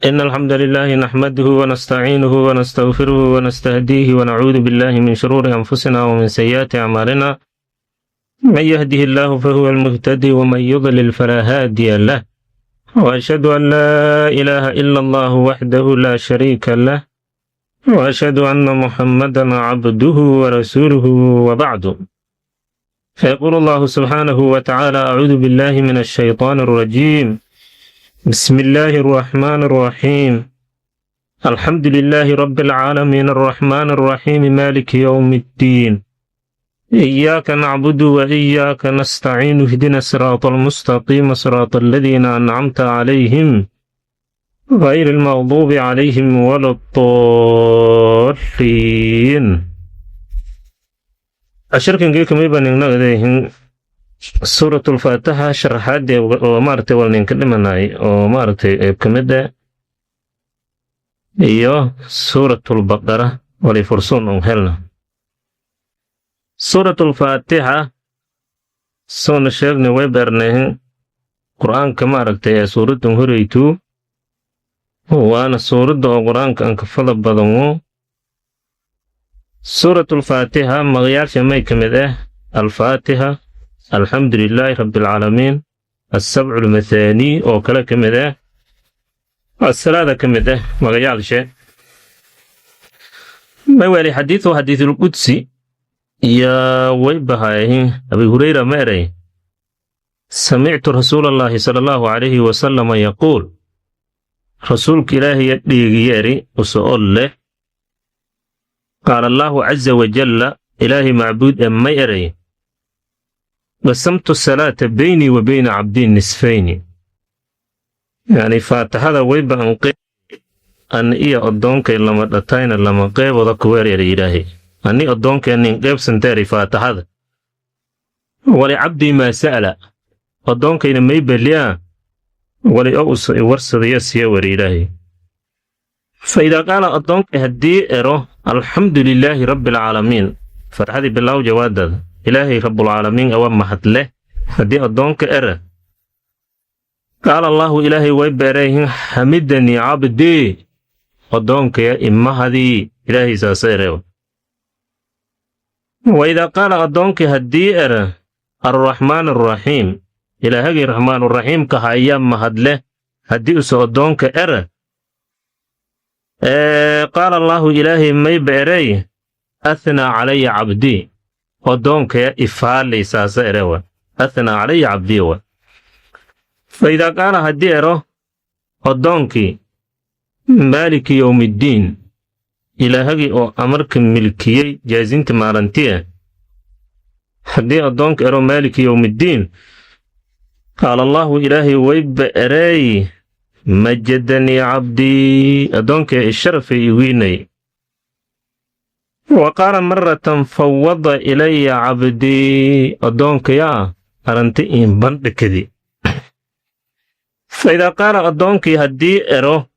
إن الحمد لله نحمده ونستعينه ونستغفره ونستهديه ونعوذ بالله من شرور أنفسنا ومن سيئات أعمالنا. من يهده الله فهو المهتدي، ومن يضلل فلا هادي له. وأشهد أن لا إله إلا الله وحده لا شريك له، وأشهد أن محمدا عبده ورسوله. وبعد، فيقول الله سبحانه وتعالى: أعوذ بالله من الشيطان الرجيم، بسم الله الرحمن الرحيم، الحمد لله رب العالمين، الرحمن الرحيم، مالك يوم الدين، إياك نعبد وإياك نستعين، اهدنا الصراط المستقيم، صراط الذين أنعمت عليهم، غير المغضوب عليهم ولا الضالين. Casharkan geeka mayba ningnaqdehin Suuratulfaatixa sharaxaadee oo maaragtay wal ninka dhimanay oo maaragtay qayb ka mid ah iyo Suuratulbaqara wali fursuun on helna. Suuratulfaatixa soona sheegnay, way beernahin Qur-aanka maaragtay ee suuraddan horeytuu, waana suuradda oo Qur-aanka ankafada badan. Suuratulfaatixa magayaasha may ka mid ah Alfaatixa, Alxamdu lilaahi Rabbialcaalamiin, Assabcu Almathaanii oo kale ka mid ah, asalaada ka mid ah magayaalshe. May weli xadiidu xadiisulqudsi iyo way bahaayahin. Abi Hurayra ma eray: "سمعت رسول الله صلى الله عليه وسلم يقول", rasuulka Ilaahaya dheegiyeri uso-ol leh: "قال الله عز وجل", Ilaahay macbuud ee may eray: "قسمت الصلاة بيني وبين عبدي نصفين." Yani Faatixada wayba anqe an iyo addoonkay lama dhatayna, lama qeybooda kuweereera Ilaahay, ani addoonkeennin qeybsanteeri Faatixada. "ولعبدي ما سأل", addoonkayna may beliyaa wali o usa iwarsadaya siya weri Ilaahay. "فإذا قال", addoonkay haddii ero: "الحمد لله رب العالمين", farxadii bilow jawaadada, Ilaahay Rabbulcaalamiin awa mahadleh haddii addoonka ere, "قال الله", Ilaahay way beerayhin: "حمدني عبدي", addoonkaya imahadii, Ilaahay saasa erew. "وإذا قال", addoonkii haddii ere: "الرحمن الرحيم", Ilaahagii Raxmaanuraxiimka hayaa mahadleh haddii use addoonka ere, "قال الله", Ilaahay mayba erey: "أثنى علي عبدي", addoonkaya ifaalay, saasa erewa, "أثنى علي عبدي" wa. "فإذا قال", haddii ero addoonkii: "مالك يوم الدين", Ilaahagii oo amarka milkiyey jaasinta maalantiya haddii addoonka ero: "مالك يوم الدين", "قال الله", Ilaahay wayba erey: "مجدني عبدي", addoonkay isharafay iwiinay. "وقال مرة: فوض إلي عبدي", addoonkayaa aranti iin bandhikadi. "فإذا قال", addoonkii haddii ero: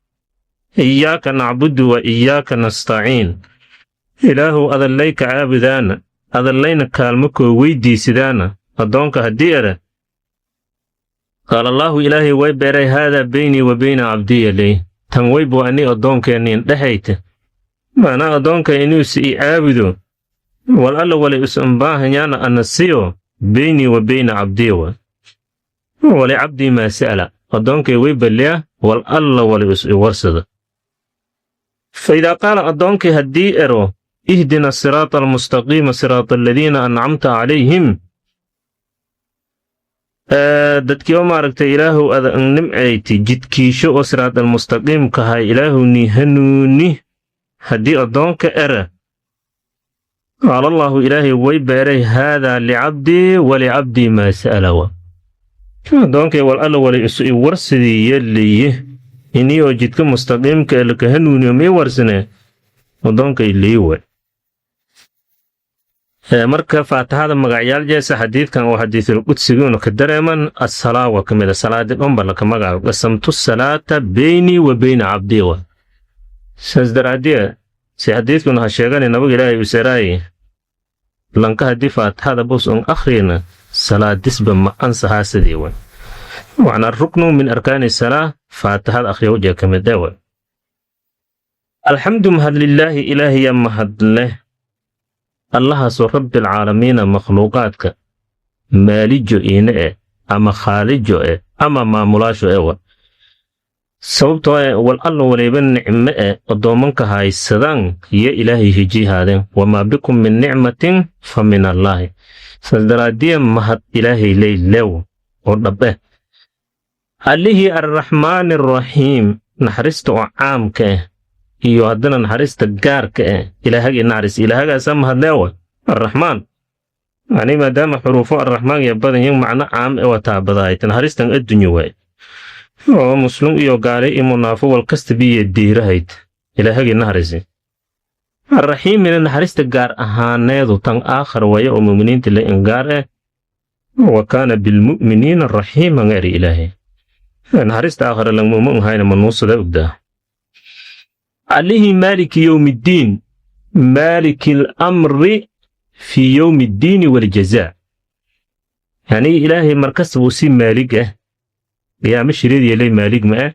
"إياك نعبد وإياك نستعين", Ilaahuw adallayka caabudaana, adallayna kaalmo koo weydiisidaana addoonka haddii ere, "قال الله", Ilaahay way beeray: "هذا بيني وبين عبدي" ley, tan waybu ani addoonkeennin dhexayta. Macnaa addoonka inuusa i caabudo, wal alla walay usan baahanyaana ana siyo, "بيني وبين عبدي" wa. "ولعبدي ما سأل", addoonkay way balliya wal alla walay us i warsada. "فإذا قال", addoonkii haddii ero: "اهدنا الصراط المستقيم، صراط الذين أنعمت عليهم", dadkii oo maaragtay Ilaahuw ada nimcayti jidkiisho oo siraad almustaqiimkahay, Ilaahuw ni hanuuni haddii addoonka era, "قال الله", Ilaahay way beeray: "هذا لعبدي ولعبدي ما سأل" wa. Addoonkay wal alla walay isu i warsidii yeliye, inii oo jidka mustaqiimka ee laka hanuuniyo mii warsine, addoonkay lii we. Marka Faatixada magacyaal jeesa xadiidkan oo xadiisul qudsiguna ka dareeman, assalaa waa ka mid a, salaadi dhanba laka magacaabo. "قسمت الصلاة بيني وبين عبدي" wa. Saas daraadiya si xadiidkuna ha sheegani, nabaga Ilaahay useraaye lanka haddii Faatixada bus on akhrina, salaadisba ma ansaxaa sidii wa. Macnaa ركن من أركان الصلاة. Faatixada akhriyowjee ka mid ewa. Alxamdu mahad lilaahi, Ilaahiya mahadleh, Allahaasoo Rabbilcaalamiina, makhluuqaadka maalijo iine eh ama khaalijo eh ama maamulaasho ewa. Sababtoo eh wal Alla waliba nicmo eh odoomanka haysadaan iyo Ilaahay hijihaadeen. Wamaa bikum min nicmatin fa min Allaahi. Saas daraadiya mahad Ilaahay ley lew oo dhab eh. Allihii Arraxmaani Arraxiim, naxariista oo caamka ah iyo haddana naxariista gaarka ah Ilaahagii naxariis, Ilaahagaasaa mahadleewa. Arraxmaan yani maadaama xuruufo Arraxmaan iyo badan yin macno caam e wataa badaayta, naxariistan addunya waay oo muslim iyo gaale iyo munaafo wal kasta biyo diirahayd Ilaahagii naxariisi. Arraxiimina naxariista gaar ahaaneedu tan aakhar waya oo mu'miniinta la ingaar eh. Wa kaana bilmu'miniina raxiiman eri Ilaahay. Naxariista aakhara langmu'min hayna manuusada ogdaa. Allihii Maaliki Yowmiddiin, Maaliki alamri fii yowmi ddiini waljazaa, yani Ilaahay markasta wuu si maalig ah. Qiyaamo shireed yeelay maalig ma ah,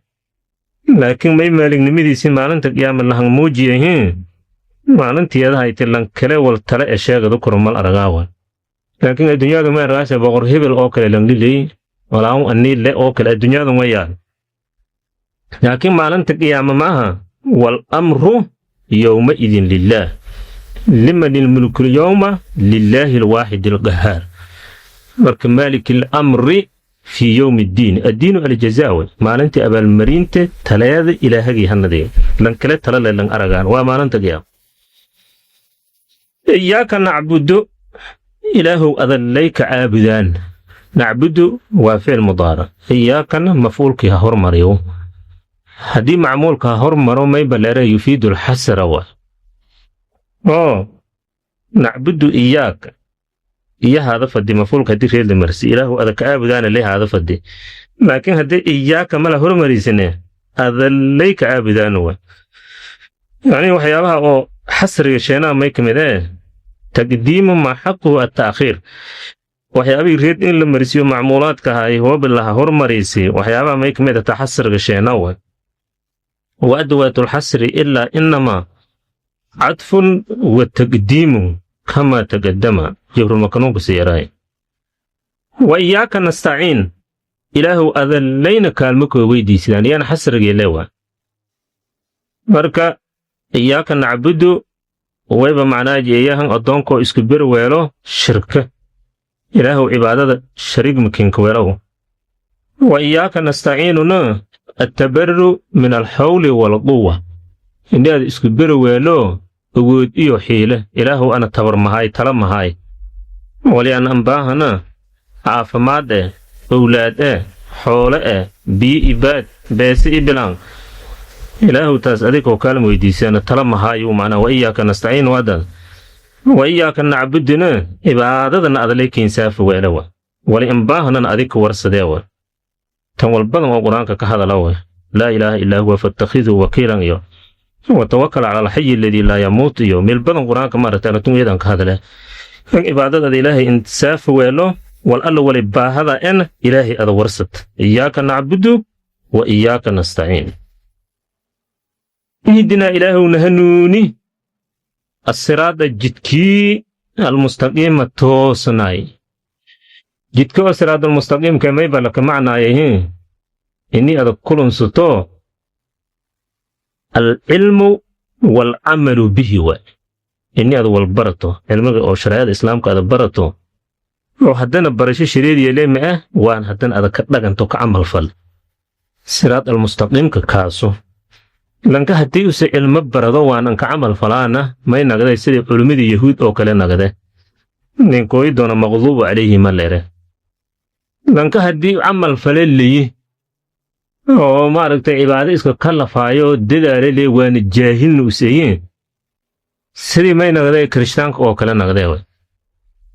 laakiin may maalignimadiisii maalinta qiyaama lahang muujiyahiin. Maalintiiyadahayti lan kale wal tale e sheegadu koro mal aragaawa, laakiin adduunyadu ma aragaase boqor hebel oo kale langliley walaun anii le oo kale adduunyadu ma yaal, laakiin maalinta qiyaama maaha. Wal amru yowmaidin lillaah. Liman ilmulku lyowma? Lilaahi alwaaxid alqahaar. Marka Maalik alamri fii yowmi ddiin, addiinu aljazaa wey, maalintii abaalmarinta taleeda Ilaahagii hanadee lan kale tala le lan aragaan waa maalinta qiyaama. Iyaaka nacbudu, Ilaahow adallayka caabudaan. Nacbudu waa ficil mudaaric, iyaakana maf'uulkii ha hormariyo. Haddii macmuulka ha hormaro, mayba leere yufiidu alxasra wa oo nacbudu iyaaka iyo haada fadi maf'uulka haddii reed la marsi, Ilaahu ada ka caabudaana le haada fadi. Laakiin haddii iyaaka mala hormarisine, adallay ka caabudaana wa. Yani waxyaabaha oo xasriga sheenaha may ka mid ee taqdiimu maa xaquhu at-ta'khiir. Waxyaabihii reed in la marisiyo macmuulaadka ahay hoobi laha hormarisi, waxyaabaha may ka mid ah xasriga sheena wa. Wa adwaatu lxasri ilaa inamaa cadfun wa taqdiimu kama taqadama jabrulmakanuunka siyaraay. Wa iyaaka nastaciin, Ilaahu adallayna kaalmo koo weydiisidaan, iyana xasrigii lewa. Marka iyaaka nacbudu wayba macnaa jeeyahan addoonkoo isku bir weelo shirka. Ilaahu cibaadada shariig makinka weelow. Wa iyaaka nastaciinuna attabarru min alxawli waalquwa, inaad isku beri weelo awood iyo xiile. Ilaahu ana tabar mahay, tala mahay, wali an ambaahana caafimaad eh, owlaad eh, xoole eh, biyo ibaad, beese i bilaan. Ilaahu taas adigoo kaalma weydiisana, tala mahaayu macnaa. Wa iyaaka nastaciin waadaas. Wa iyaaka nacbuduna cibaadadana adalay kiinsaafa weelewa, wali imbaahanana adig ka warsadeewa. Tan walbadan oo Qur-aanka ka hadala we, laa ilaaha illaa huwa fattakhiduu wakiilan iyo watawakal cala alxayi aladii laa yamuut iyo meel badan Qur-aanka maaragtay anatunyadan ka hadale. In cibaadadaada Ilaahay insaafa weelo, wal Alla wali baahada en Ilaahay ada warsad. Iyaaka nacbudu wa iyaaka nastaciin. Ihdinaa, Ilaahowna hanuuni, assiraada jidkii, almustaqiima toosnaay. Jidka oo siraadalmustaqiimka mayba laka macnaayahin ini adag kulunsato alcilmu waalcamalu bihi waay. Ini ad wal barato cilmiga oo shareecada Islaamka ada barato, oo haddana barasho shareediya leema ah, waan haddana adag ka dhaganto, ka camal fal. Siraad almustaqiimka kaaso. Lanka haddii use cilmo barado waanan ka camal falaana, may nagday sidii culimmadii Yahuud oo kale nagade, ninkooyi doona maqduubu calayhi ma lere. Lanka haddii camal fale leyi oo maaragtay cibaado iska kalafaayo dadaale le, waana jaahilna useeyeen, sidii may nagday Kirishtaanka oo kale nagdee way.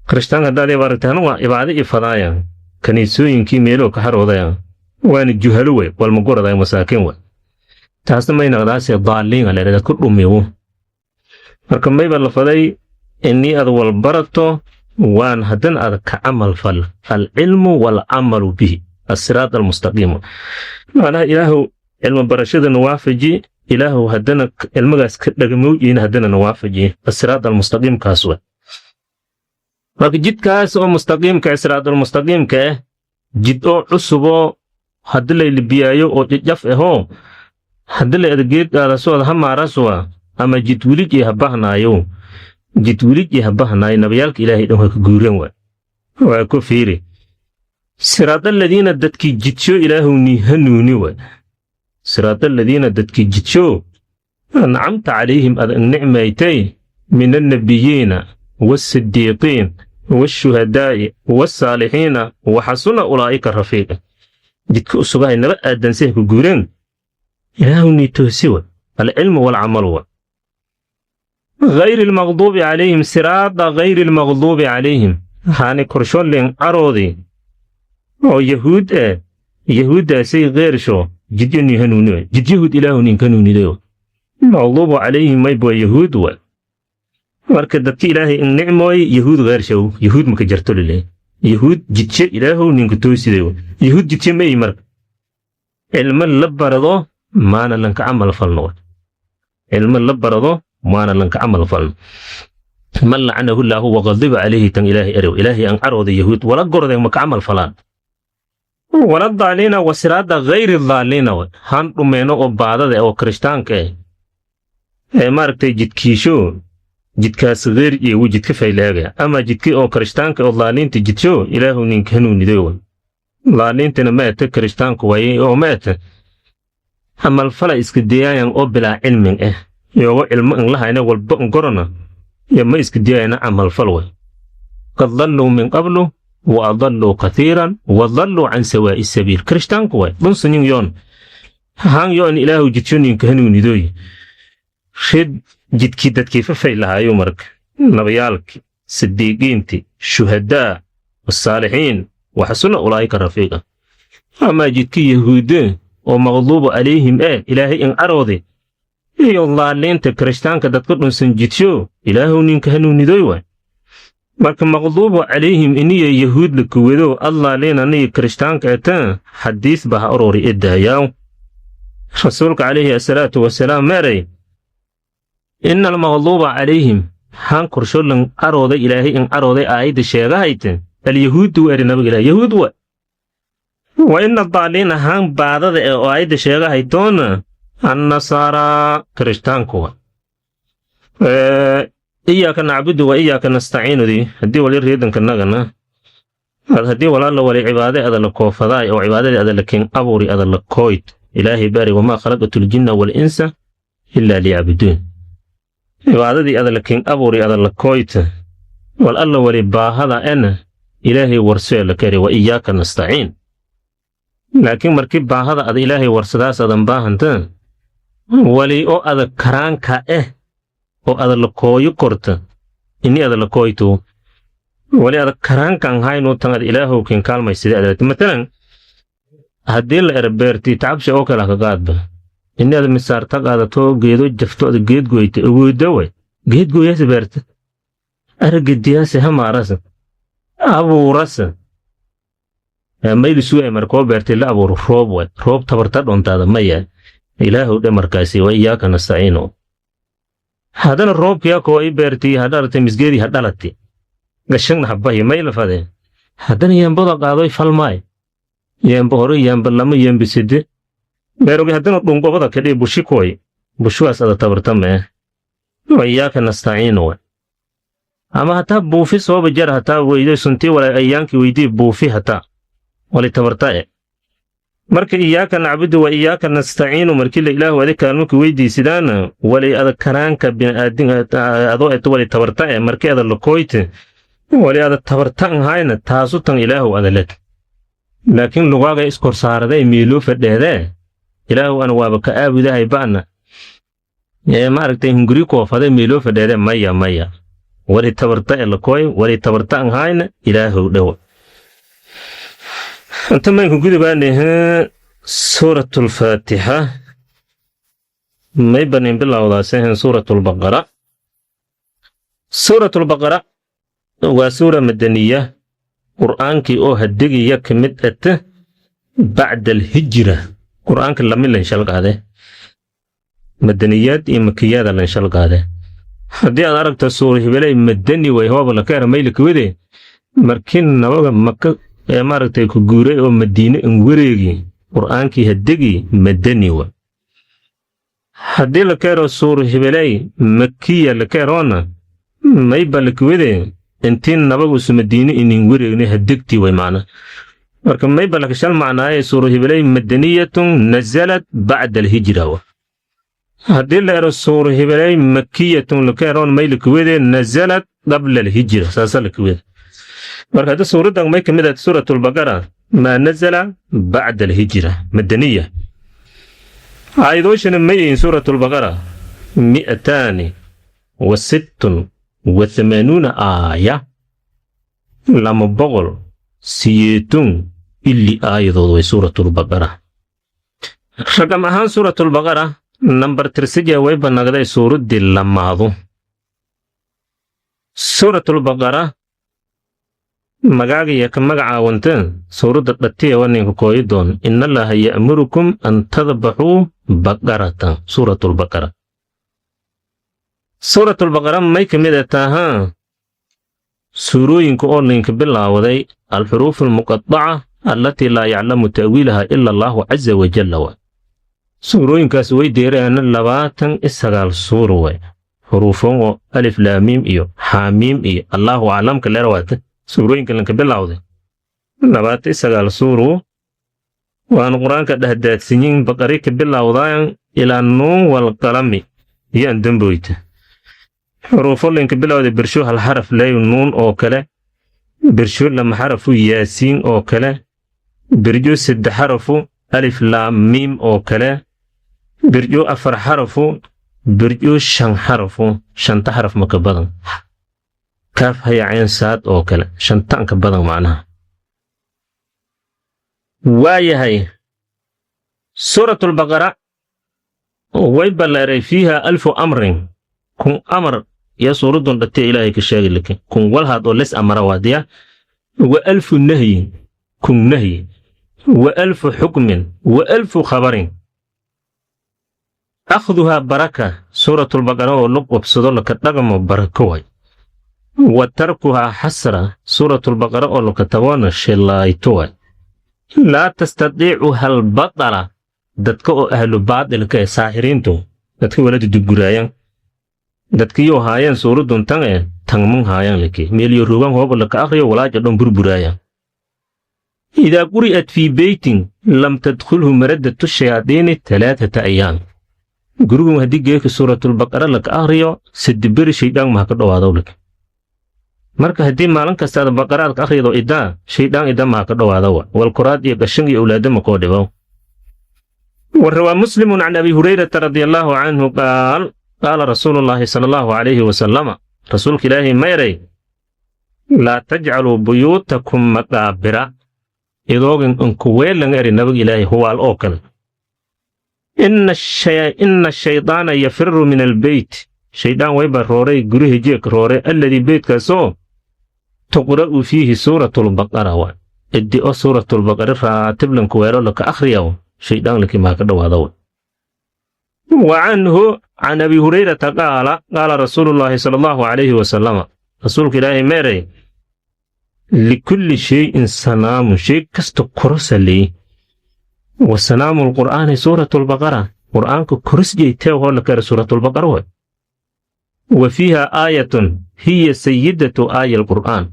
Kirishtaanka haddaad aragtay anuga cibaado i fadaaya, kaniisooyinkii meeloo ka xaroodaya, waana juhalo wey, walmagorada masaakiin wey. Taasna may naqdaase daaliinga leere, dadku dhumiwo. Marka mayba la faday inii ad wal barato, waan haddana ad ka camal fal. Alcilmu waalcamalu bihi, asiraat almustaqiim. Macnaha, Ilaahu cilmi barashada waafaji, Ilaahu haddana cilmigaas ka dhagamowjiina haddana na waafaji asiraad almustaqiimkaas wa. Marka jidkaas oo mustaqiimka, siraadulmustaqiimka ah, jid oo cusuboo haddi lay libiyaayo oo jajaf ahoo haddi lay ada geed qaadaso ada hamaaraswa ama jid wilij iyo habahnaayo, jid wilij iyo habahnaayo. Nabayaalka Ilaahay dhan waa ka guureen. Waa ku fiiri siraadaladiina dadkii jidsho, Ilaahu ni hanuuni wa. Siraadaladiina dadkii jidsho ancamta calayhim ada nicmaytay, min annabiyiina waasidiiqiin waashuhadaa'i wasaalixiina, waxasuna ulaa'ika rafiiqa. Jidka u sugahay naba aadanseha ku guureen, Ilaahu nii toosi wa. Alcilmu walcamalu wa. Gayri almaqduubi calayhim, siraada gayri almaqduubi calayhim, haani korshoolin caroodi oo yahuud eh, yahuuddaasay qeersho jidyo nii hanuuni wa. Jid yahuud Ilaahu ninka hanuunidayo. Maqduubu calayhim mayb waa yahuud wa. Marka dadka Ilaahay in nicmooy yahuud qeershow, yahuud maka jarto lile. Yahuud jidshe Ilaahow ninka toosidayo. Yahuud jidshe ma. Marka cilmo la barado maana lanka camal falno, cilmo la barado maana lanka camal falno. Man lacanahu llaahu waqadiba calayhi, tan Ilaahay erew, Ilaahay an carooda yahuud wala gordeen maka camal falaan. Wala daaliina wa siraada gayri daaliina, han dhumeeno oo baadada oo kirishtaanka eh ee maaragtay jidkiisho, jidkaas geyr iyowu jidka faylaaga ama jidki oo kirishtaanka oo daaliinta jidsho Ilaahu ninka hanuuniday. Daaliintana ma ete kirishtaanku waye oo ma ete camalfala iska dayaayan oo bilaa cilmin ah, iyogo cilmo in lahayna walba ngorona iyo ma iska dayayana camalfal way. Qad dalluu min qablu wa adalluu kathiiran wa dalluu can sawaa'i sabiil. Kirishtaanku way dhunsanyin yoon haan yoon Ilaahu jidsho ninka hanuunidoy. Rid jidkii dadkii fafay lahaayo. Marka nabayaalki, sidiiqiinti, shuhadaa, wasaalixiin, waxasuna ulaa'ika rafiiqa. Amaa jidkii yahuude oo maqduubu calayhim eh, Ilaahay in caroode, iyo daaliinta kirishtaanka dadka dhunsan jidsho Ilaahu ninka hanuunidoy waay. Marka maqduubu calayhim iniya yahuud la kuwado, addaaliin aniya kirishtaanka eta, xadiis baa ha orori edaayaw. Rasuulka calayhi asalaatu wasalaam meeray: ina almaqduuba calayhim, haan korsholan carooday, Ilaahay in carooday, aayadda sheegahayte alyahuudu eri nabiga Ilaah, yahuud wa. Wa ina daaliina, haan baadada ee oo aayadda sheegahaytoona, annasaaraa, kirishtaanku wa. Iyaaka nacbudu wa iyaaka nastaciinudi haddii wali reedanka nagana ad haddii walaala wali cibaade ada la koofadaay oo cibaadadii ada la kin abuuri ada la kooyd. Ilaahay baari: wamaa khalaqatu ljinna walinsa ilaa liyacbuduun. Cibaadadii ada la kin abuuri ada la kooyta, wal alla wali baahada ena Ilaahay warsee la kari wa iyaaka nastaciin. Laakiin markii baahada ada Ilaahay warsadaas adan baahanta, wali oo ada karaanka eh oo ada la kooyo korta ini ada la kooyto, wali ada karaankan haynu tan ada Ilaahow kin kaalmay sida adalata. Matalan, haddii la ero beertii tacabsha oo kale ka qaadba, ini ada misaarta qaadato, geedo jafto, ada geed goyta, awoodda way. Geed gooyase, beerta aragediyaase, hamaarasa, abuurasa, mayli sugaay. Markoo beertay la abuuro, roob way, roob tabarta dhontaada maya, Ilaahow dhe markaasi wa iyaaka nastaciino. Haddana roobkii akoo i beertii hadhalatay, misgeedii ha dhalati, gashangna habbahi, mayla fade. Haddana yeemboda qaadoy, falmaay, yeembo hore, yeembo lama, yeembo sede beerogi, haddana dhungobada kadhii bushikooy, bushuwaas ada tabarta mee, wa iyaaka nastaciino wa. Ama hataa buufi sooba jar, hataa weydo suntii wala ayaankii weydii buufi, hataa wali tabarta e. Marka iyaaka nacbudu wa iyaaka nastaciinu, markii la Ilaahu adi kaalmo ku weydiisidaana, wali ada karaanka biniaadin adoo eto, wali tabarta e markii ada lakoyte, wali ada tabarta an hayna taasu tan Ilaahu ada led. Laakiin lugaaga iskorsaaraday miiluu fadheedee, Ilaahu ana waaba ka aabudahay ba'na ee maaragtay hunguri koofaday miiluu fadheede, maya maya, wali tabarta e lakoy, wali tabarta an hayna Ilaahu dhow. Inta maynku gudubaanahe suuratulfaatixa, may banin bilowdaasehen suuratulbaqara. Suuratulbaqara waa suura madaniya, qur'aankii oo hadegiya ka mid ata bacda alhijra. Qur'aanka lami lan shal qaade, madaniyaad iyo makiyaada lan shal qaade. Haddii aad aragto suura hibeley madani way hooba la keera, maylaka wede markii nabaga Maka ee maaragtay ku guuray oo Madiine in wareegi, Qur'aankii hadegi, madani wa. Haddii la keero suura hibeley makiya la keeroona, mayba lakawede intii nabagusu Madiine inin wareegnay hadegtii way macna. Marka mayba lakashal macnaaye suura hibeley madaniyatun nazalat bacda alhijra wa. Haddii la ero suura hibeley makiyatun lakeeroon, may lakawede nazalat qabla alhijra, saasa lakawede. Marka hadda suuraddan may kamid ahayd Suuratulbaqara maa nazala bacda alhijra, madaniya. Aayadooshana ma yihiin Suuratulbaqara 286 aaya, 286 aayadood way Suuratulbaqara. Raqam ahaan Suuratulbaqara nambar tirsija way banagday suuraddii lamaadu. Suuratulbaqara magaagaya ka magacaawanta suuradda dhatiya waa ninka kooyi doon: "Ina Allaha ya'murukum an tadbaxuu baqaratan." Suuratulbaqara, Suuratulbaqara may ka mid taahaa suurooyinka oo ninka bilaawday alxuruuf almuqadaca allatii laa yaclamu ta'wiilaha ila Allahu caza wajalla wa. Suurooyinkaas way deeraana 29 suuro way, xuruufon oo alif laamiim iyo xaamiim iyo Allahu aclamka leerawaata. Suurooyinka lanka bilawday 29 suuru, waanu Qur-aanka dhehdaadsinyin. Baqari ka bilowdaan ilaa nuun walqalami iyo andamboyta. Xuruufo linka bilowda bersho hal xaraf leeyu, nuun oo kale, bersho lama xarafu, Yaasiin oo kale, berjo saddex xarafu, alif laam miim oo kale, berjo afar xarafu, berjo shan xarafu, shanta xaraf maka badan, kaaf haya ceen saad oo kale, shantaan ka badan macnaha. Waayahay, Suuratulbaqara way balleeray fiiha alfu amrin, 1000 amar iyo suuradun dhatee Ilaahay ka sheegi laki 1000 walhaad oo les amara waadiya, wa alfu nahyin, 1000 nahyi, wa alfu xukmin, wa alfu khabarin. Akhduhaa baraka, Suuratulbaqara oo lug qabsado, laka dhaqmo, barako way. Wa tarkuhaa xasra, Suuratulbaqara oo laka taboona shilaayto way. Laa tastadiicuha albatala, dadka oo ahlu baatilka ee saaxiriintu, dadka walada dubguraayaan, dadkiyo haayeen suuradun tan ee tangman haayaan laki meeliyo rogan hooba laka akhriyo, walaaja dhan burburaayaan. Idaa quri'at fii beytin lam tadkhulhu maradatu shayaadiini 3 ayaam. Gurigun haddii geeka Suuratulbaqara laka akhriyo, sadiberi shaydaan maha ka dhowaado laki. Marka haddii maalin kasta aad Baqaraad ka akhrido idaa, shaydaan ida maha ka dhowaado wa walkuraad iyo gashan iyo awlaadama koo dhibow. وروى مسلم عن أبي هريرة رضي الله عنه قال: قال رسول الله صلى الله عليه وسلم، رسولك إلهي ميري: "لا تجعلوا بيوتكم مقابر." إذوغن انكويلن اري نبي إلهي هو الأوكل. إن الشيطان يفر من البيت، شيطان ويبا روري قريه جيك روري، الذي بيت كسو تقرأ فيه سورة البقرة. إدي أو سورة البقرة راتب لنكويلو لك أخريو، شيطان لك ما كدو. وعنه عن أبي هريرة قال: قال رسول الله صلى الله عليه وسلم، رسولك إلهي ميري: "لكل شيء سنام." شيء كست كرس لي، وسنام القرآن سورة البقرة. قرآن كرس جيته هو لك سورة البقرة. وفيها آية هي سيدة آية القرآن.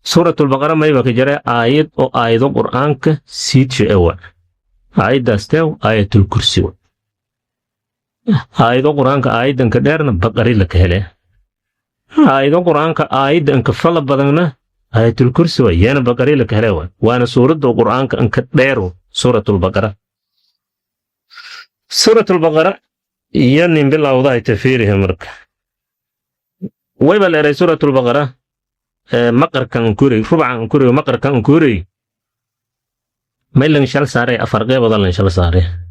سورة البقرة ما يبقى جرى آية أو آية القرآن سيد شيء، آية داستيو آية الكرسي. Aayado Qur-aanka aayadanka dheerna Baqari laka hele, aayado Qur-aanka aayadanka fala badanna Aayatulkursi way, yeena Baqari laka hele way. Waana suuradda Qur-aanka anka dheero Suuratulbaqara. Suuratulbaqara iyo nin bilowdahay tafiirihi. Marka wayba leeray Suuratulbaqara maqarkan ankuurey, rubacan ankuurey, maqarkan ankuurey may lan shal saaray, afar qeybooda lan shal saaray.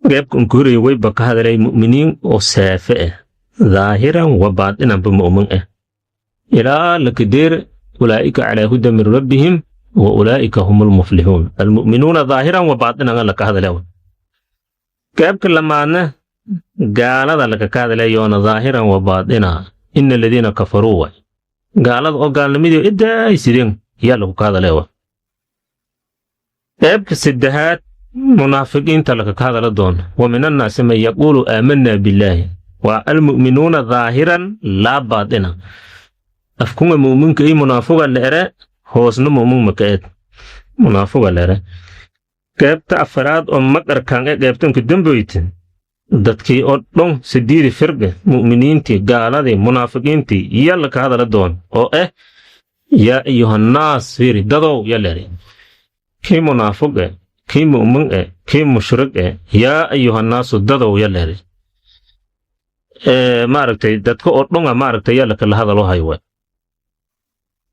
Qeybka ankuurey wayba ka hadalay mu'miniin oo saafe ah, dhaahiran wa baatinanba mu'min ah, ilaa lakadeer ulaa'ika calaa huda min rabbihim. Wa ulaa'ika hum almuflixuun. Almu'minuuna daahiran wa baatinan laka hadalewa. Qaybka lamaadna gaalada laka ka hadalayoona daahiran wa baatina. Ina aladiina kafaruu way, gaalada oo gaalnimadii iddaay sideen yaa lagu ka hadalewa. Qaybka saddexaad munaafiqiinta laka ka hadala doona. Wa min annaasi man yaquulu aamanaa billaahi. Waa almu'minuuna daahiran laa baatina. Afkunga mu'minka iyo munaafiga la ere, hoosna mu'min maka eed, munaafiga la ere. Qaybta afaraad oo maqarkan ee qaybtanka damboyte, dadkii oo dhan sidiidi firqe, mu'miniintii, gaaladii, munaafiqiintii, yaa laka hadala doon oo yaa ayuhannaas. Fiiri, dadow yaa la ere, kii munaafiq e, kii mu'min e, kii mushrik e, yaa ayuhannaasu, dadow yaa la ere. Maaragtay, dadka oo dhan maaragtay yaa lakala hadalo hay. Waay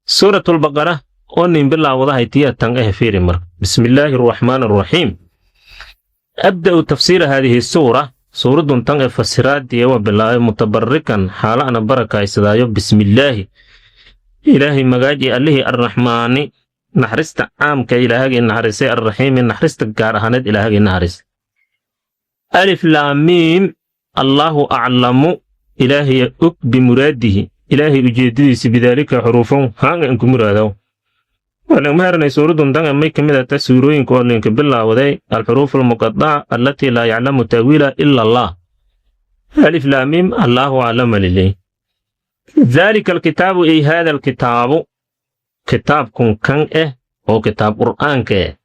Suuratulbaqara oo nin bilaawadahay tiya tan fiiri marka. Bismillaahi arraxmaani arraxiim. Abda'u tafsiira haadihi suura, suuradun tan ee fasiraadiya waa bilaabay, mutabarikan, xaala ana barakaysadaayo, bismillaahi, Ilaahay magaaji, allihii arraxmaani, naxariista caamka Ilaahagii naxariisay, arraxiimi, naxariista gaar ahaaneed Ilaahagii naxariisay. Alif laamiim. Allaahu aclamu, Ilaahaya og, bimuraadihi, Ilaahay ujeeddadiisa, bidaalika, xuruufon haanga inku muraadaw. Walagma heranay. Suuradun tan may ka mid ata suurooyinka oo linka bilaawday alxuruuf almuqadaca allatii laa yaclamu ta'wiila ila Allah. Alif laamiim, Allaahu aclama lilay. Daalika alkitaabu, ay haada alkitaabu, kitaabkun kan oo kitaab Qur'aanka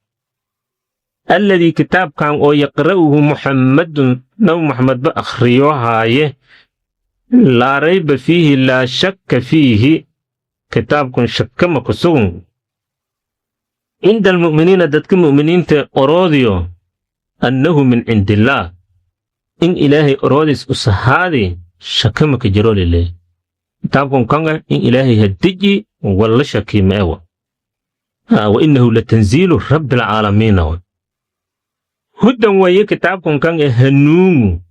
alladii, kitaabkan oo yaqra'uhu Muxammadun, Nabi Muxamedba akhriyo haaye, laa rayba fiihi, laa shakka fiihi, kitaabkun shakka ma ku sugun, cinda almu'miniina, dadka mu'miniinta oroodiyo, annahu min cindillaah, in Ilaahay oroodis usahaadi shakka maka jiro lile. Kitaabkun kan in Ilaahay hadiji walla shaki ma ewa. Wa innahu latanziilu rabbil caalamiina. Hudan waye kitaabkun kan hanuungu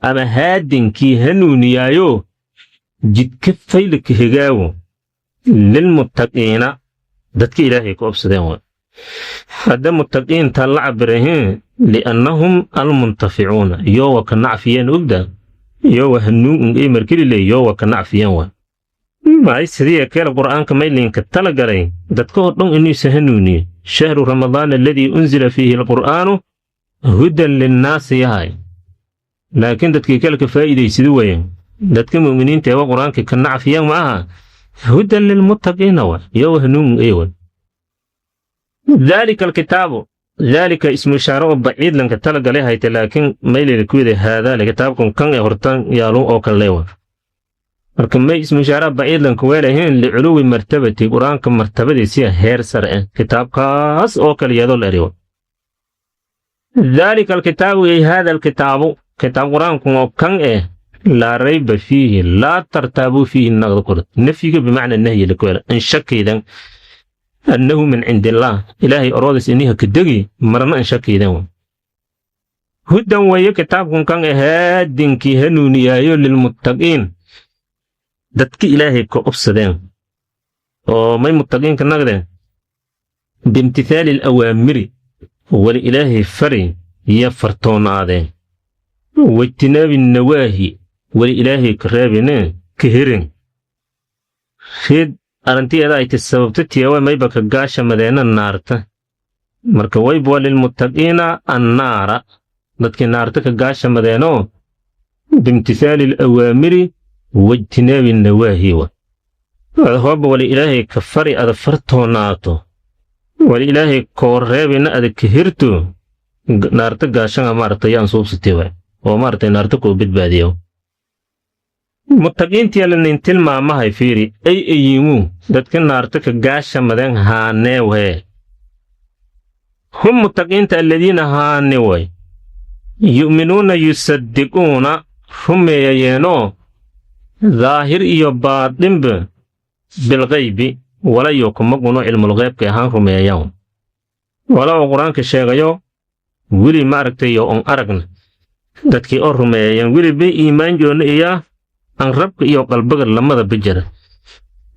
ama haadinkii hanuuniyaayo jidka faylka hegaawo, lilmuttaqiina, dadka Ilaahay ku obsadeen wa. Hadda muttaqiinta la cabirahin liannahum almuntaficuuna, yowa ka nacfiyeen ogda, yowa hanuun un ey markelile, yowa ka nacfiyeen wa. May sidii keela Qur'aanka maylinka talagalay dadka oo dhan inuusa hanuuniyo. Shahru Ramadaan aladii unzila fiihi alqur'aanu hudan linnaasi yahay, laakiin dadkii kale ka faa'iidaysida wayen. Dadka mu'miniinta ewa Qur'aanka ka nacfiyeen ma aha, hudan lilmuttaqiina wa, yowa hanuun ewa. Daalika alkitaabu, daalika ismu ishaaro oo baciid lanka talagalay hayte, laakiin maylila kuwida haadaale kitaabkun kan ee hortan yaalun oo kale leewa. Marka may ismu ishaaraha baciid lanka weelahayn? Liculuwi martabati, Qur-aanka martabadiisiya heer sare kitaabkaas oo kale iyadoo la eriyo. Daalika alkitaabu, ay haada alkitaabu, kitaab Qur-aanku oo kan laa rayba fiihi, laa tartaabuu fiihi naqda kor nafyiga bimacna nahyi lakuwela in shakaydan, annahu min cindi illaah, Ilaahay oroodis iniha kadegi marna in shakaydan. Hudan waye kitaabkun kan haadinkii hanuuniyaayo, lilmuttaqiin, dadki Ilaahay ka obsadeen. Oo may muttaqiinka naqdeen? Biimtithaali alawaamiri, wali Ilaahay fari iyo fartoonaadeen, wajtinaabi nawaahi, wali Ilaahay ka reebine ka herin. Reed arrintiyeeda ay ti sababta tiyawa mayba ka gaasha madeena naarta. Marka wayba lilmuttaqiina annaara, dadkii naarta ka gaasha madeenoo biimtithaali alawaamiri wajtinaabi nawaahi wa. Hooba wali Ilaahay ka fari ada fartoonaato, wali Ilaahay koo reebina ada ka hirto, naarta gaashanga maaragtay yaan suubsatay waay oo maaragtay naarta kuu badbaadiyo. Muttaqiintii lanin tilmaamahay fiiri, ay ayimu dadka naarta ka gaasha maden haanee wee. Hum muttaqiinta aladiina haane way yu'minuuna, yusaddiquuna, rumeeyayeenoo daahir iyo baadhinba, bilgaybi, walayo kuma guno cilmulghaybka ahaan rumeeyaan. Wala uu Qur-aanka sheegayo weli maaragtay yo on aragna dadkii oo rumeeyayaan weliba iimaan joonna iya aan rabka iyo qalbiga lamada bijara.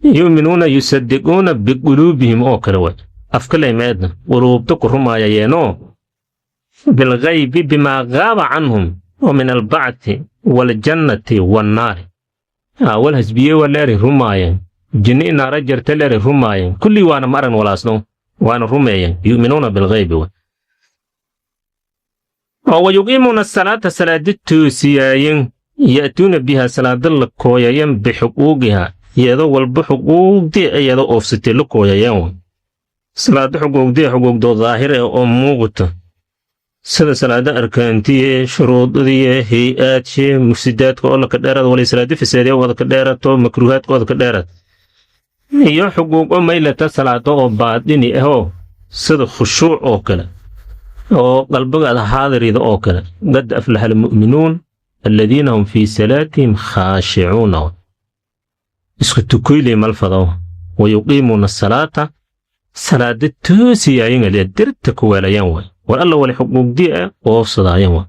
Yu'minuuna yusaddiquuna biquluubihim oo kale way. Afkaley meedna quluubta ku rumaayayeenoo, bilghaybi bimaa gaaba canhum oo min albacthi waljannati wannaari. Wal hasbiye wa leeri rumaayeen, jinni inaara jarta leeri rumaayeen, kullii waana ma aragn walaasno, waana rumeeyeen. Yu'minuuna bilghaybi oo wayuqiimuuna asalaata, salaada toosiyaayen, ya'tuuna biha, salaada la kooyayen, bixuquuqiha, iyadoo walba xuquuqdii iyadoo oofsatay la kooyayeen. Salaada xuquuqdii, xuquuqdoo daahir ah oo muuqata, sida salaada arkaantiye, shuruudiye, hay-aadshe, mufsidaadka oo laka dheeraad, wali salaada fasaadiya wada ka dheerato, makruuhaadka ooda ka dheeraad, iyo xuquuqo maylata salaado oo baadini ahoo, sida khushuuc oo kale oo qalbigaada xaadirida oo kale. Qad aflaxa almu'minuun aladiina hum fii salaatihim khaashicuuna. Isku tukoyley malfado. Wayuqiimuuna asalaata, salaada toosiyaayan, dirta ku weelayaan waay, war alla wali xuquuqdii ah oofsadaayan waay.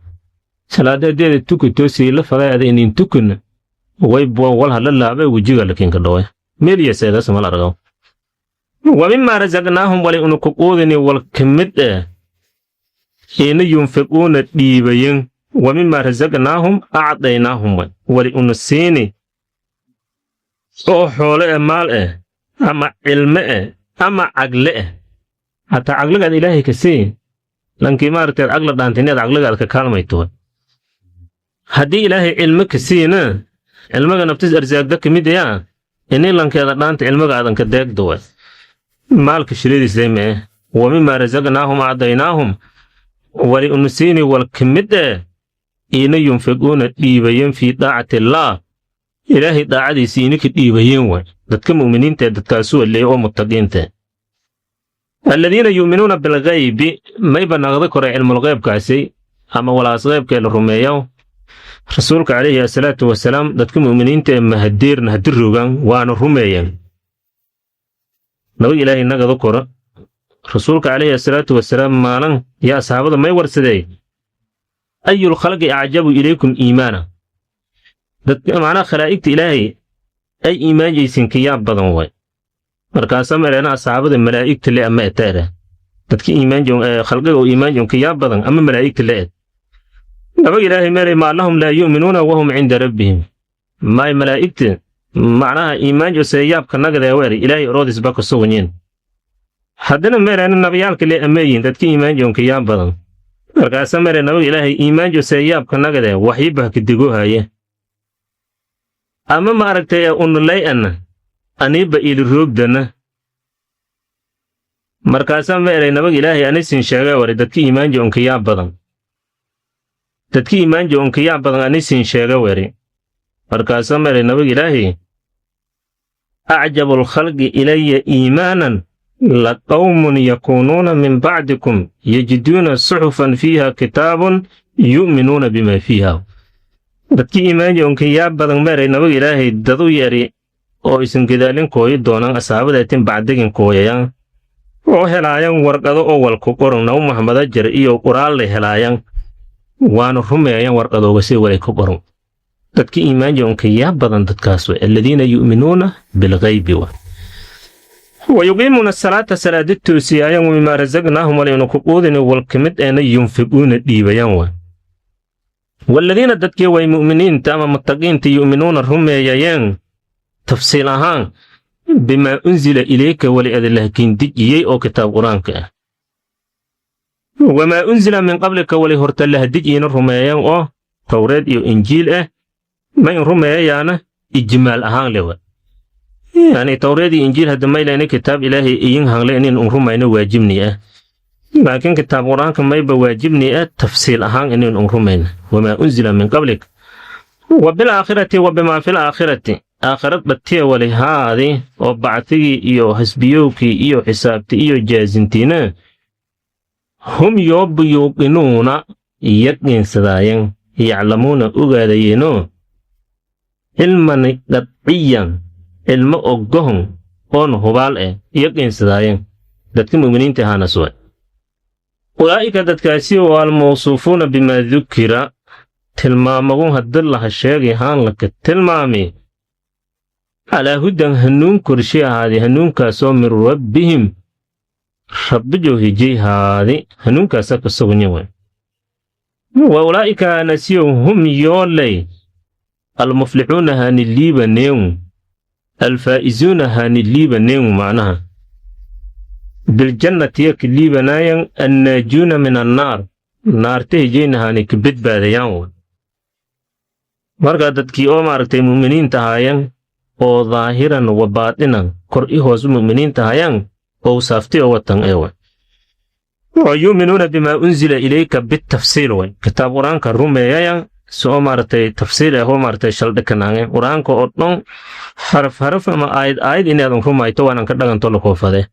Salaada hadeeda tuka toosiyay la faday, ada inin tukana way wal hadla laabay wejiga lakinka dhaway meeliyaseedaas mal argaw. Wa mimaa rasaqnaahum, wali unu ku quudini wal ka mid ah ina yunfiquuna dhiibayen. Wa mimaa rasaqnaahum acdaynaahum, wali unu siini oo xoole eh, maal eh, ama cilme eh, ama cagle eh. Hataa caqligaad Ilaahay ka sii lankii maaragteed caqla dhaantay inaad caqligaad ka kaalmayto. Haddii Ilaahay cilmo ka siina, cilmiga naftis arsaagda ka mid ayaa ini lankeeda dhaanta cilmiga aadan ka deegdo way. Maalka shiradiisay mee. Wa mimaa rasaqnaahum acdaynaahum, wali unusiini wal ka mid eh ina yunfiquuna dhiibayeen fii daacati illaah, Ilaahay daacadiisii ininka dhiibayeen way. Dadka mu'miniinta ee dadkaasu waleey oo muttaqiinta, aladiina yu'minuuna bilghaybi, mayba naqda kore cilmulghaybkaasi ama walaas ghaybkee la rumeeyo. Rasuulka calayhi asalaatu wasalaam dadka mu'miniinta ee mahadeerna hadi rogaan waana rumeeyeen. Nabag Ilaahay nagada kora. Rasuulka calayhi asalaatu wasalaam maalin yaa asxaabada may warsadee: "Ayul khalqi acjabu ilaykum iimaana?" Dadka macnaha khalaa'igta Ilaahay ay iimaan kayaab badan way. Markaasa meeleena asxaabada: "Malaa'igta le ama eteere dadka iimaan khalqiga oo iimaan kayaab badan ama malaa'igta le ed?" Nabag Ilaahay meelay: "Maa lahum laa yu'minuuna wahum cinda rabbihim." Maay malaa'igta macnaha iimaan seeyaabka nagadee weeri, Ilaahay oroodis ba ka suganyiin. Haddana meeleena nabiyaalka le ameeyin dadka iimaan kayaab badan? Markaasa meelay nabag Ilaahay: "Iimaan seeyaabka nagadee waxyibah ka degohaye ama ma aragtay unulay-ana aniiba ili roogdana." Markaasaa ma eray nabag Ilaahay: "Anisin sheegay wari dadka iimaanjo unkayaab badan, dadka iimaanjo unkayaab badan anisin sheega weri." Markaasaa ma eray nabag Ilaahay: "Acjabu alkhalqi ilaya iimaanan la qawmun yakuunuuna min bacdikum yajiduuna suxufan fiiha kitaabun yu'minuuna bima fiiha." Dadkii iimaanjo unkayaab badan, meeray nabag Ilaahay, dadu yari oo isin gadaalin kooyi doonaan, asaabadeetin bacdigin kooyayaan oo helaayan warqado oo walku qoran, Nabi Muxameda jar iyo quraalle helaayan, waana rumeeyan warqadooga si walay ku qoran. Dadka iimaanjo unkayaab badan dadkaas way aladiina yu'minuuna bilghaybi wa wayuqiimuuna asalaata, salaada toosiyaayan, mimaa rasaqnaahum, walaynu ku quudini wal ka mid eena yunfiquuna dhiibayaan wa. Waladiina dadkii way mu'miniinta ama muttaqiinta yu'minuuna rumeeyayeen tafsiil ahaan bimaa unsila ilayka, wali adilahkiin dejiyey oo kitaab Qur-aanka ah, wamaa unsila min qablika, wali horta lahadijiina rumeeyeen oo Towreed iyo Injiil ah. Ma in rumeeyayaana ijmaal ahaan lewa, yani Towreed iyo Injiil hadda maylayna kitaab Ilaahay iyin hangle inin un rumayno waajibni ah, laakiin kitaab Qur-aanka mayba waajibni ah tafsiil ahaan inin un rumayna. Wamaa unsila min qablik wa bilaakhirati, wa bimaa fil aakhirati, aakhirad dhatiya wali haadi oo bactigii iyo hasbiyowkii iyo xisaabti iyo jaasintiina, hum yoobu yuuqinuuna, yaqiinsadaayen, yaclamuuna, ogaadayeenoo, cilman qadciyan, cilmo oggohon oon hubaal eh yaqiinsadaayeen dadka mu'miniinta ahaana suway. Ulaa'ika dadkaasi oo almawsuufuuna bimaa dukira, tilmaamagun haddi laha sheegay haan laka tilmaami, calaa hudan, hanuun korshe ahaaday, hanuunkaasoo min rabbihim. Rabbijow hijay haadi hanuunkaasa ka sugunye way. Wa ulaa'ika hanasiyo hum yooley almuflixuuna haani liibaneewu, alfaa'izuuna haani liibaneewu, macnaha biljannatiya ka liibanaayan, annaajuuna min annaar, naarta hijayna haani ka badbaadayaan way. Marka dadkii oo maaragtay mu'miniinta ahaayeen oo daahiran wa baatinan, kor i hoos mu'miniinta ahaayeen oo saafti oo watan eewa wa yu'minuuna bimaa unzila ilayka bitafsiil way. Kitaab Qur-aanka rumeeyayan soo maaragtay tafsiil ah oo maaragtay shaldhikanaange Qur-aanka oo dhan haraf haraf ama aayad aayad inaadan rumayto waanan ka dhaganto la koofade.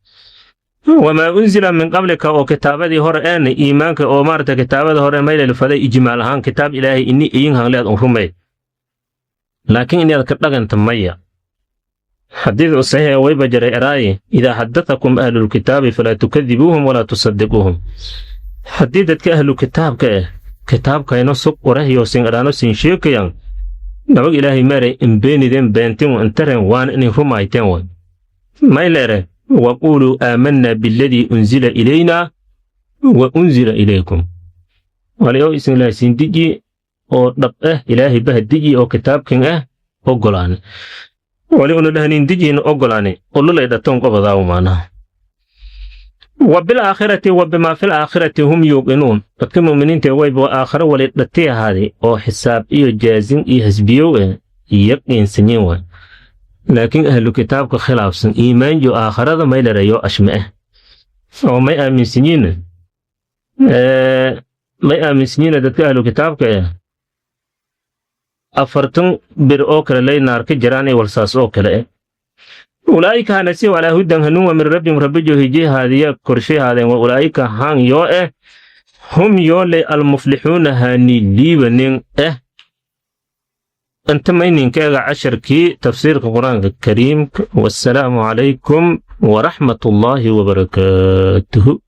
Wamaa unzila min qablika, oo kitaabadii hore een iimaanka oo maaragtay kitaabada hore maylel faday ijmaal ahaan kitaab Ilaahay ini iyin hanleed un rumey, laakiin inaad ka dhaganta maya. Xadiid saxiix wayba jaray eraaye: idaa xadathakum ahlulkitaabi falaa tukadibuuhum walaa tusadiquuhum. Haddii dadka ahlu kitaabka ah kitaabkayno sug qorahyo sin eraano sin sheekayan, nabag Ilaahay meeray imbeenideen beentin intaren waan inay rumayteen way. Maylere waquuluu aamanna biladii unzila ilaynaa wa unzila ilaykum, wali oo isin lahasiin diji oo dhab ah Ilaahay baha diji oo kitaabkan ah ogolaane, wali una lahaniin dijiina ogolaane, ololay dhatoon qobadaawu maanaha. Wa bilaakhirati wa bimaa fil aakhirati hum yuuqinuun. Dadka mu'miniinta wayba aakhiro wali dhati ahaaday oo xisaab iyo jaazin iyo hasbiyow eh yaqiinsanyin waay, laakiin ahlu kitaabka khilaafsan iimaan iyo aakhirada maylarayo ashme ah oo may aaminsanyiin, may aaminsanyiin dadka ahlu kitaabka eh 40 bir oo kale lay naar ka jiraan ee walsaas oo kale eh. Ulaa'ika hanasiyo calaa hudan, hanuun min rabbihim, rabbijo hijay haadiya korshay haadeen. Wa ulaa'ika han yoo eh hum yoole almuflixuuna haani liibanin eh. Inta mayninkeega casharkii tafsiirka Qur-aanka Kariimka. Wassalaamu calaykum waraxmat ullaahi wabarakaatuhu.